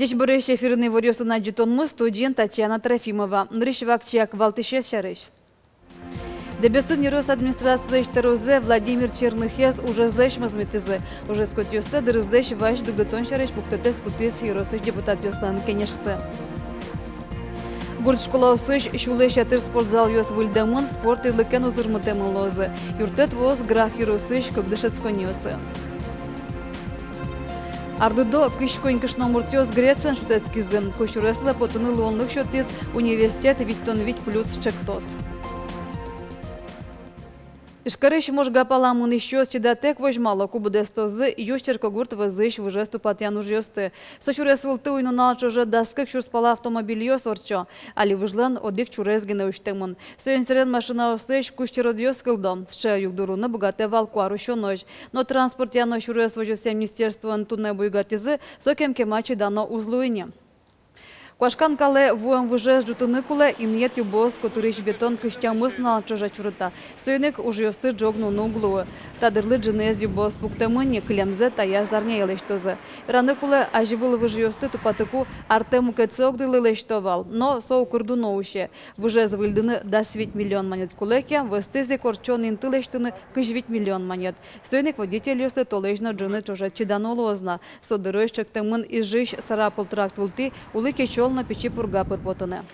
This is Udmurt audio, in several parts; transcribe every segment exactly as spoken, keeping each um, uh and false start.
Ӟечбуресь! Эфирын иворъёсын адӟытонмы, студиын Татьяна Трофимова. Нырысь вакчияк валтӥсез сярысь. Дэбесын ёрос администрацилэсь тӧрозэ Владимир Черныхез ужезлэсь мозмытӥзы. Ужез кутъёссэ дырызлэсь вазь дугдытон сярысь пуктэтэз кутӥз ёросысь депутатъёслэн кенешсы. Гурт школаосысь сюлэсь ятыр спортзалъёс выльдэмын, спорт ирлыкен узырмытэмын луозы. Юрттэт вуоз Грах ёросысь кык дышетсконниосы. Арлыдо кызь куинь кышномуртъёс Грециын шутэтскизы. Кузь сюреслы потыны луонлык сётӥз университет витьтон вить плюс чектос. Ижкарысь Можга пала мынӥсьёс чидатэк возьмало, ку быдэстозы Юж Черкогурт вӧзысь выжез тупатъян ужъёсты. Со сюрес вылтӥ уй-нунал ӵоже дас кык сюрс пала автомобильёс ортчо. Али выжлэн одӥг чурез гинэ усьтэмын. Соин сэрен машинаослэсь кузь черодъёс кылдо. Сыӵе югдур луыны быгатэ вал куарусёнозь. Но транспортъя но сюрес возёсъя министерствоын туннэ буйгатӥзы, сокем кема чидано уз луы ни. Куашкан калэ вуэм выжез ӝутыны кулэ, инъет юбоос котырысь бетон кызь тямыс нунал ӵоже чурыта. Соин ик ужъёсты ӝог нуыны уг луы. Та дырлы ӝыныез юбоос пуктэмын ни, кылемзэ таяз арняе лэсьтозы. Вераны кулэ, азьвыл выжъёсты тупатыку артэ мукетсэ огдырлы лэсьто вал, но со укыр дуно усе. Выжез выльдыны дас вить миллион манет кулэ ке, вӧзтӥз ик ортчон инты лэсьтыны кызь вить миллион манет. Соин ик водительёслы толэзь но ӝыны ӵоже чидано луоз на. Со дырозь чектэмын Ижысь Сарапул тракт вылтӥ Улӥ Кечол но Пичи Пурга пыр потыны.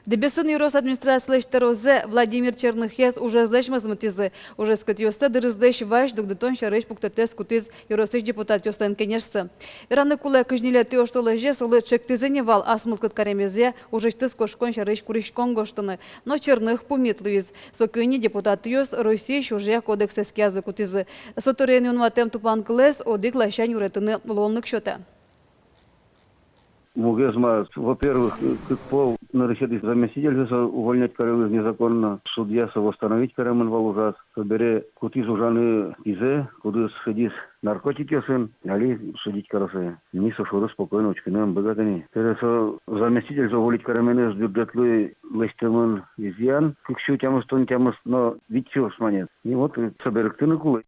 Дэбесын ёрос администрацилэсь тӧрозэ Владимир Черныхез ужезлэсь мозмытӥзы. Ужез кутъёссэ дырызлэсь вазь дугдытон сярысь пуктэтэз кутӥз ёросысь депутатъёслэн кенешсы. Вераны кулэ, кызь ньылетӥ оштолэзе солы чектӥзы ни вал ас мылкыд каремезъя ужысьтыз кошкон сярысь куриськон гожтыны. Но Черных пумит луиз. Соку ини депутатъёс Россиысь ужъя кодексэз киязы кутӥзы. Со дырен юнматэм тупанкылэз одӥг ласянь уретыны луонлык сётэ. Мугез ма, во-первых, кык пол нырысетӥ заместительзэ со увольнять карылӥз незаконно, судья со восстановить каремын вал ужаз. Собере кутӥз ужаны кизэ, кудӥз сыдиз наркотикъёсын, али судить каро сое. Ми со шоры спокойно учкыны ӧм быгаты ни. Собере со заместительзэ уволить каременыз бюджетлы лэсьтэмын изъян, кык сю тямыстон тямыс но вить сюрс манет. И вот, э, со берыктыны кулэ.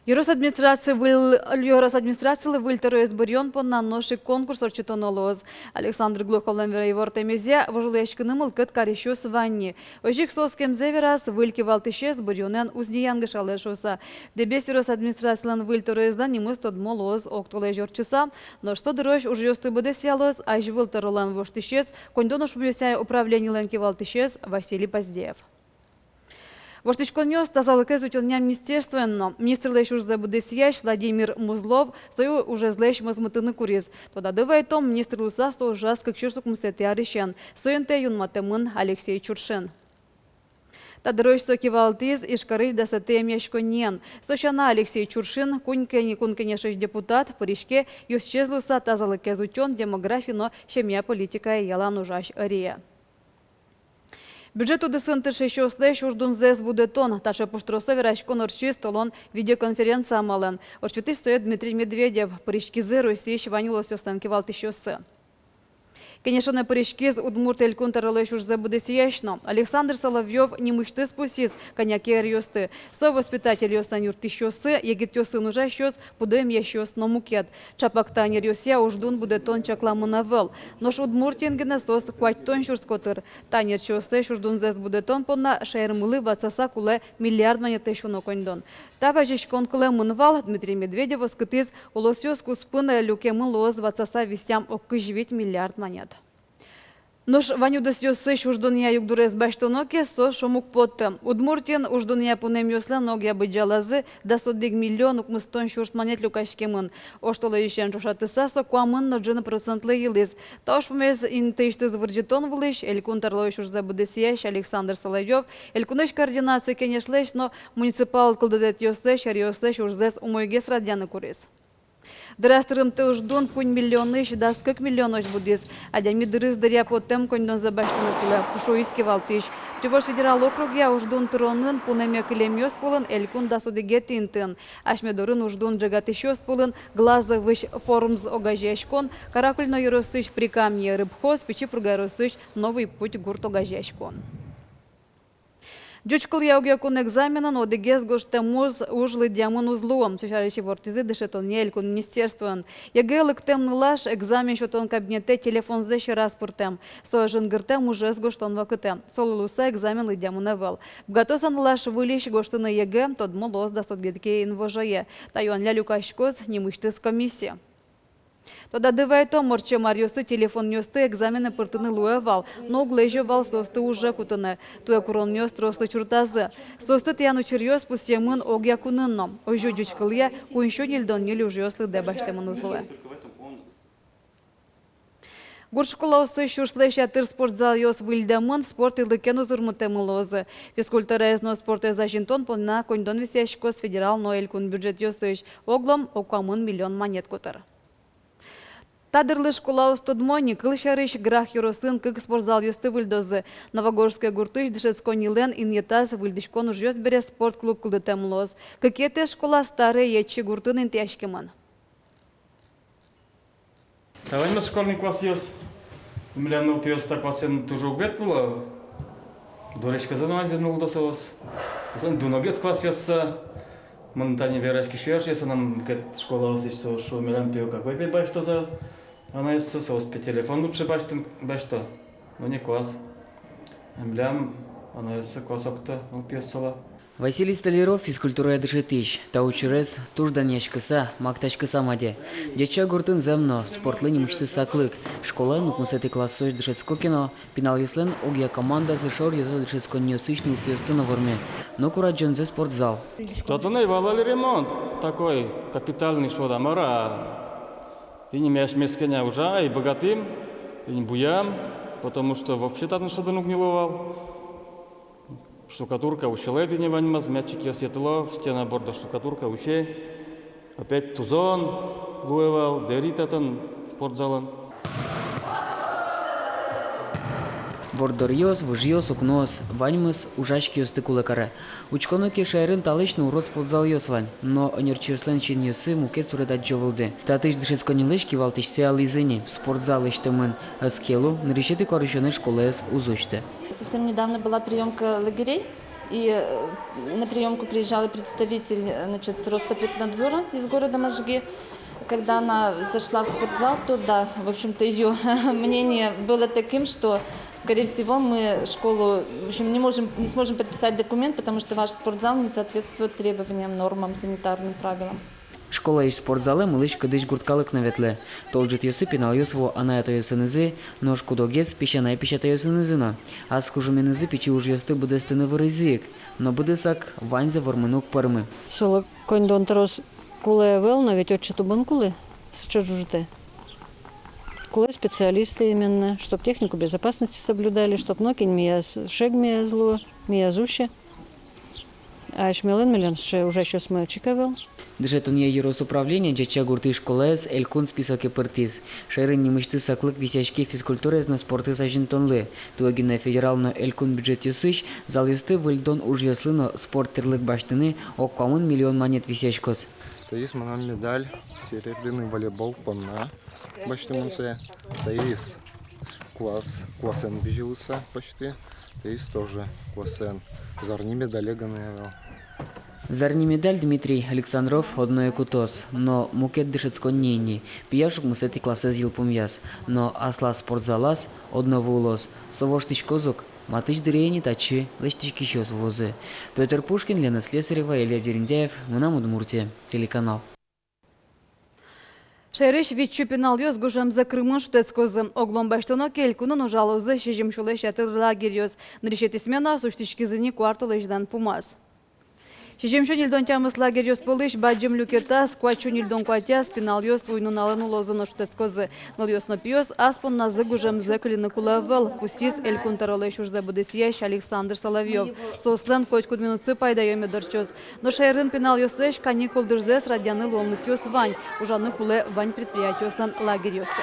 Ёрос администраци выль, ёрос администрацилы выль тӧроез быръён понна нош ик конкурс ортчытоно луоз. Александр Глуховлэн ивортэмезъя, вожвылъяськыны мылкыд карисьёс вань ни. Озьы ик со оскемзэ вераз, выль кивалтӥсез быръёнэн уз ни янгышалэ шуыса. Дэбес ёрос администрацилэн выль тӧроезлэн нимыз тодмо луоз октолэзь ортчыса. Нош со дырозь ужъёсты быдэсъялоз азьвыл тӧролэн воштӥсез, коньдон ужпумъёсъя управленилэн кивалтӥсез Василий Поздеев. Воштӥськонъёс тазалыкез утёнъя министерствоен но. Министрлэсь ужзэ быдэсъясь Владимир Музлов сое ужезлэсь мозмытыны куриз. Тодады вайытом, министр луыса со ужаз кык сюрс укмысэтӥ арысен. Со интые юнматэмын Алексей Чуршин. Та дырозь со кивалтӥз Ижкарысь дасэтӥ эмъяськонниен. Со сяна, Алексей Чуршин, Кун Кени-, Кун Кенешысь депутат, пыриське ёзчиез луыса тазалыкез утён, демографи но семья политикая ялан ужась ӧрие. Бюджет удысын тыршисьёслэсь уждунзэс будэтон. Таӵе пуштросо вераськон ортчиз толон видеоконференция амалэн. Ортчытӥз сое Дмитрий Медведев. Пыриськизы Россиысь вань улосъёслэн кивалтӥсьёссы. Кенешонэ пыриськиз Удмурт Элькун тӧролэсь ужзэ быдэсъясь но. Александр Соловьёв нимысьтыз пусйиз кӧня ке ӧръёсты. Со воспитательёслэн юрттӥсьёссы, егитъёсын ужасьёс, пудо эмъясьёс но мукет. Чапак та ӧнеръёсъя уждун будэтон чакламын ӧвӧл. Нош Удмуртиын гинэ соос куатьтон сюрс котыр. Та ӧнерчиослэсь уждунзэс будэтон понна шаермылы ватсаса кулэ миллиард манетлэсь уно коньдон. Та вазиськон кылэмын вал. Дмитрий Медведев оскытӥз, улосъёс куспын люкемын луоз ватсаса висъям ог кызь вить миллиард манет. Нош вань удысъёсысь уждунъя югдурез басьтоно ке, со шом уг потты. Удмуртиын уждунъя пунэмъёслэн огъя быдӟалазы дас одӥг миллион укмыстон сюрс манет люкаськемын. Оштолэзьысен ӵошатыса, со куамын но ӝыны процентлы йылӥз. Та ужпумез интыысьтыз вырӟытон вылысь Элькун тӧролэсь ужзэ быдэсъясь Александр Соловьёв Элькунысь Координаци кенешлэсь но муниципал кылдытэтъёслэсь, ӧръёслэсь ужзэс умойгес радъяны куриз. Дыраз тырымтэ уждун куинь миллионысь дас кык миллионозь будӥз. Адями дырыз дыръя потэм коньдонзэ басьтыны кулэ, шуиз кивалтӥсь. Приволжск федерал округъя уждун тыронын пунэме кылемъёс пӧлын Элькун дас одӥгетӥ интыын. Асьме дорын уждун ӝегатӥсьёс пӧлын Глазовысь «Формс» огазеяськон, Каракулино ёросысь «Прикамье» рыбхоз, Пичи Пурга ёросысь «Новый путь» гурт огазеяськон. Ӟуч кылъя огъякун экзаменын одӥгез гожтэммы уж лыдъямын уз луы. Со сярысь ивортӥзы дышетонъя элькун министерствоын. ЕГЭ лыктэм нылаш экзамен сётон кабинетэ телефонзэ сьӧраз пыртэм. Со жингыртэм ужез гожтон вакытэ. Солы луыса экзамен лыдъямын ӧвӧл. Быгатоз-а нылаш выльысь гожтыны ЕГЭ, тодмо луоз дас одӥгетӥ инвожое. Та юанъя люкаськоз нимысьтыз комиссия. Тодады вайытом, ортчем аръёсы телефонъёсты экзаменэ пыртыны луэ вал, но уг лэзё вал соосты уже кутыны. Туэ куронъёс трослы чуртазы. Соосты тӥян учыръёс пусъемын огъякунын но. Озьы ӟуч кылъя куинь сю ньыльдон ньыль ужъёс лыдэ басьтэмын уз луэ. Гурт школаосысь сюрслэсь ятыр спортзалъёс выльдэмын, спорт тӥрлыкен узырмытэмын луозы. Физкультураез но спортэз азинтон понна коньдон висъяськоз федерал но элькун бюджетъёсысь. Оглом ог куамын миллион манет котыр. Та дырлы школаос тодмо ни, кылсярысь, Грах ёросын кык спортзалъёсты выльдозы. Новогорское гуртысь дышетсконнилэн инъетаз выльдӥськон ужъёс бере спортклуб кылдытэм луоз. Кыкетӥез школа Старой Ечи гуртын интыяськемын. Та ваньмыз школьный классъёс. Милям нылпиос та классэн туж уг ветло. Дорысь кызьы но ваньзэ нулло соос. Соин дуногес классъёссы. Мон тани вераськи, шуэ, шуэ, санам кет школаосысь соос, шуо, милям пе какой пе басьтозы. Анайёссы соос пе телефон лучше басьтон, басьто. Но не куас. А милям анайёссы куас окто нылпиоссылы. Василий Столяров, физкультурая дышетӥсь, та учырез туж данъяськыса, мактаськыса маде. Ӟеча гуртын зэм но спортлы нимысьтыз саклык. Школаын укмысэтӥ классозь дышетско ке но, пиналъёслэн огъя командазы шоръёзо дышетсконниосысь нылпиосты но ворме. Но курадӟонзэ спортзал. Татын ӧй вал али ремонт такой капитальный, шуод-а, мар-а. Тӥни ми асьмеос кӧня ужам и быгатӥм, тӥни буям, потому что вообще татын шӧдын уг ни луы вал. Штукатурка усьылэ тӥни ваньмаз, мячикъёс йӧтыло, стена бордо штукатурка усе. Опять тузон луэ вал, дэри татын спортзалын. Борддоръёс, выжъёс, укноос — ваньмыз ужась киосты кулэ каре. Учконо ке, шаерын талэсь но урод спортзалъёс вань, но ӧнерчиослэн синъёссы мукет суред адӟо вылды. Татысь дышетсконнилэсь кивалтӥсьсэ алӥзы ни: спортзал лэсьтэмын, ӧз ке лу, нырысетӥ куарусёнэ школаез уз усьты. Совсем недавно была приёмка лагерей, и, э, на приёмку приезжала представитель, э, значит, с Роспотребнадзора из города Можги. Когда она зашла в спортзал, то да, в общем-то, её мнение было таким, что, скорее всего, мы школу, в общем, не можем, не сможем подписать документ, потому что ваш спортзал не соответствует требованиям, нормам, санитарным правилам. Школаысь спортзалэ мылысь-кыдысь гурт калык но ветлэ. Тол ӝытъёсы пиналъёс вуо анай-атайёсынызы, нош куд-огез — песянай-песятайёсынызы но. Ас кужыменызы пичи ужъёсты быдэстыны вырӥзы ик, но быдэсак ваньзэ вормыны уг пӧрмы. Солы коньдон трос кулэ ӧвӧл, но ведь отчы тубыны кулэ сыӵе ӝужытэ. Кулэ специалисты именно, чтоб технику безопасности соблюдали, чтоб нокин мияз шег мияз луо, мияз усе. А асьмелэн милям сыӵе ужасьёсмы чик ӧвӧл. Дышетонъя ёрос управление Ӟеча гуртысь школаез элькун списоке пыртӥз. Шаерын нимысьтыз саклык висъяське физкультураез но спортэз азинтонлы. Туэ гинэ федерал но элькун бюджетъёсысь залъёсты выльдон ужъёслы но спорт тӥрлык басьтыны ог куамын миллион манет висъяськоз. Таиз мынам медаль серебряный волейбол понна. Басьтӥмон сое. Таиз куас, куасэн бызьылыса почти. Таиз тоже куасэн. Зарни медале гинэ ӧвӧл. Зарни медаль Дмитрий Александров одно ик кутоз, но мукет дышетсконни ини. Пияш укмысэтӥ классэз йылпумъяз, но аслаз спортзалаз одно вуылоз. Со воштӥськоз ук, матысь дыре ини татчы лэсьтӥськисьёс вуозы. Пётр Пушкин, Лена Слесарева, Илья Дерендяев, «Мынам Удмуртие» телеканал. Шаерысь витьсю пиналъёс гужемзэ Крымын шутэтскозы. Оглом басьтоно ке, элькунын ужалозы сизьымсюлэсь ятыр лагерьёс. Нырысетӥ сменаос усьтӥськизы ни куартолэзьлэн пумаз. Сизьымсю ньыльдон тямыс лагерьёс пӧлысь бадӟым люкетаз, куатьсю ньыльдон куатяз, пиналъёс уй-нуналын улозы но шутэтскозы. Нылъёс но пиос ас понназы гужемзэ кыльыны кулэ ӧвӧл, пусйиз элькун тӧролэсь ужзэ быдэсъясь Александр Соловьёв. Соослэн котькуд минутсы пайдаё мед ортчоз. Но шаерын пиналъёслэсь каникул дырзэс радъяны луонлыкъёс вань, ужаны кулэ вань предприятиослэн лагерьёссы.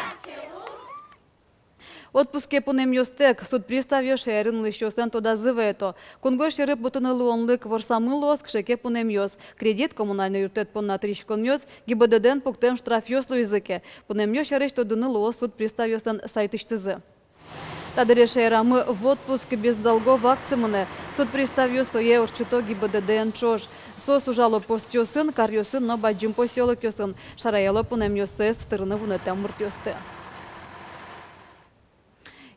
Отпуске пунэмъёстэк. Суд приставъёс шаерын улӥсьёслэн тодазы вайыто: кунгож сьӧры потыны луонлык ворсамын луоз кыӵе ке пунэмъёс: кредит, коммунальной юрттэт понна тырисьсконъёс, ГИБДД-ын пуктэм штрафъёс луизы ке. Пунэмъёс сярысь тодыны луоз суд приставъёслэн сайтысьтызы. Та дыре шаерамы «В отпуск без долгов» акци мынэ. Суд приставъёс сое ортчыто ГИБДД-ен ӵош. Соос ужало постъёсын, каръёсын но бадӟым посёлокъёсын, шараяло пунэмъёссэс тырыны вунэтэм муртъёсты.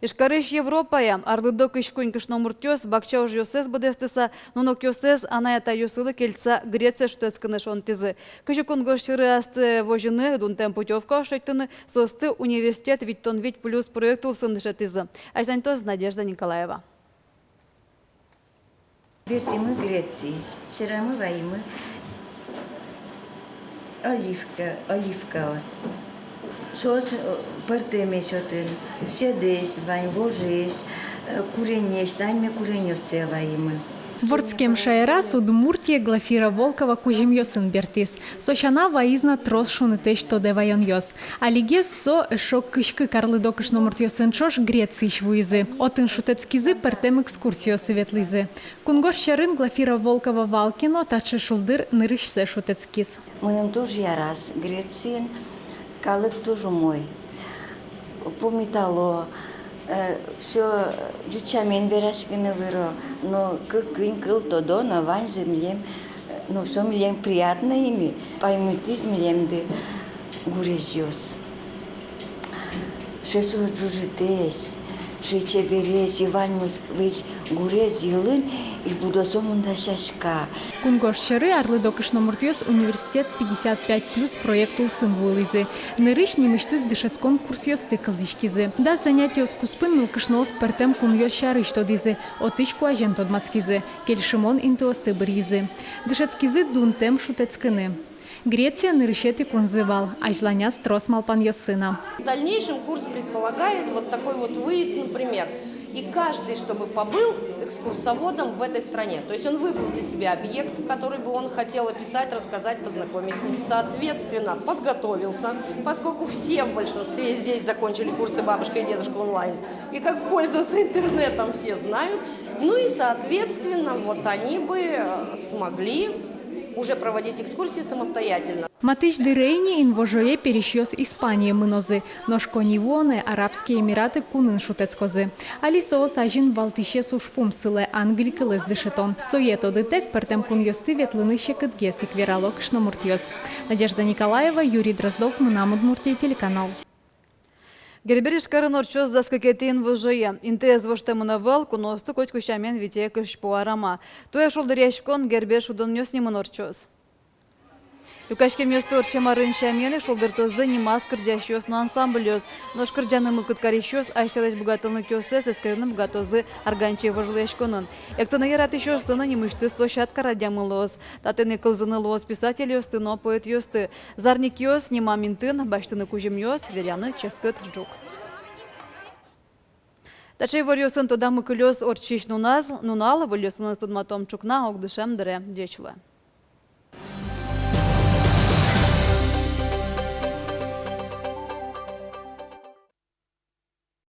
Ижкарысь Европая. Арлыдо кызь куинь кышномуртъёс, бакча ужъёссэс быдэстыса, нунокъёссэс анай-атайёсылы кельтыса, Грецие шутэтскыны шонтӥзы. Кызьы кунгож сьӧры астэ возьыны, дунтэм путёвкаос шедьтыны, соосты университет «Витьтон вить плюс» проект улсын дышетӥзы. Азьланьтоз Надежда Николаева. Бертӥмы Грециысь, сьӧрамы ваимы оливка, оливкаос. Соос, э, пӧртэмесь отын, сьӧдэсь вань, вожесь, э, куренесь, тани ми куреньёссэ ваимы. Вордскем шаераз Удмуртие Глафира Волкова кузьымъёсын бертӥз. Со сяна вайиз на трос шунытэсь тодэ ваёнъёс. Алигес со эшшо кызь кык арлыдо кышномуртъёсын ӵош Грециысь вуизы. Отын шутэтскизы, пӧртэм экскурсиосы ветлӥзы. Кунгож сьӧрын Глафира Волкова вал ке но, таӵе шулдыр нырысьсэ шутэтскиз. Мыным туж яраз Грециын, калык туж умой. Пумитало, э, всё ӟуч сямен вераськыны выро, но кык-куинь кыл тодо но, ваньзэ милем, э, но всё милем приятно ини, паймытӥз милемды гурезьёс. Сыӵе со ӝужытэсь, сыӵе чебересь, и ваньмыз весь гурез йылын, и будо сомында сяська. Кунгож сьӧры арлыдо кышномуртъёс «Университет пятьдесят пять плюс» проект улсын вуылӥзы. Нырысь нимысьтыз дышетскон курсъёсты кылзӥськизы. Дас занятиос куспын нылкышноос пӧртэм кунъёс сярысь тодӥзы, отысь куазен тодматскизы, кельшымон интыосты быръизы. Дышетскизы дунтэм шутэтскыны. Греция нырысетӥ кунзы вал, азьланяз трос малпанъёссы на. В дальнейшем курс предполагает вот такой вот выезд, например. И каждый, чтобы побыл экскурсоводом в этой стране. То есть он выбрал для себя объект, который бы он хотел описать, рассказать, познакомить с ним. Соответственно, подготовился, поскольку все в большинстве здесь закончили курсы «Бабушка и дедушка онлайн». И как пользоваться интернетом все знают. Ну и, соответственно, вот они бы, э, смогли уже проводить экскурсии самостоятельно. Матысь дыре ини инвожое пересьёс Испание мынозы, нош коньывуонэ Арабские Эмираты кунын шутэтскозы. Али соос азьын валтӥсез ужпум сылэ англий кылэз дышетон. Сое тодытэк, пӧртэм кунъёсты ветлыны секытгес ик, верало кышномуртъёс. Надежда Николаева, Юрий Дроздов, «Мынам Удмуртие» телеканал. Гербер Ижкарын ортчоз дас кыкетӥ инвожое. Интыез воштэмын ӧвӧл, куноосты котьку сямен вите кызьпу арама. Туэ шулдыръяськон Гербер шудонъёс нимын ортчоз. Люкаськемъёсты ортчем арын сямен ик шулдыртозы нимаз кырӟасьёс но ансамбльёс. Нош кырӟаны мылкыд карисьёс асьсэлэсь быгатонлыкъёссэс эскерыны быгатозы арганчи вожвылъяськонын. Эктыны яратӥсьёслы но нимысьтыз площадка радъямын луоз. Татын ик кылзыны луоз писательёсты но поэтъёсты. Зарникъёс нимам интын басьтыны кузьымъёс, веръяны ческыт ӝук. Таӵе иворъёсын тодамы кылёз ортчись нуназ, нунал. Выльёсыныз тодматом ӵукна ог дышем дыре. Ӟеч луэ.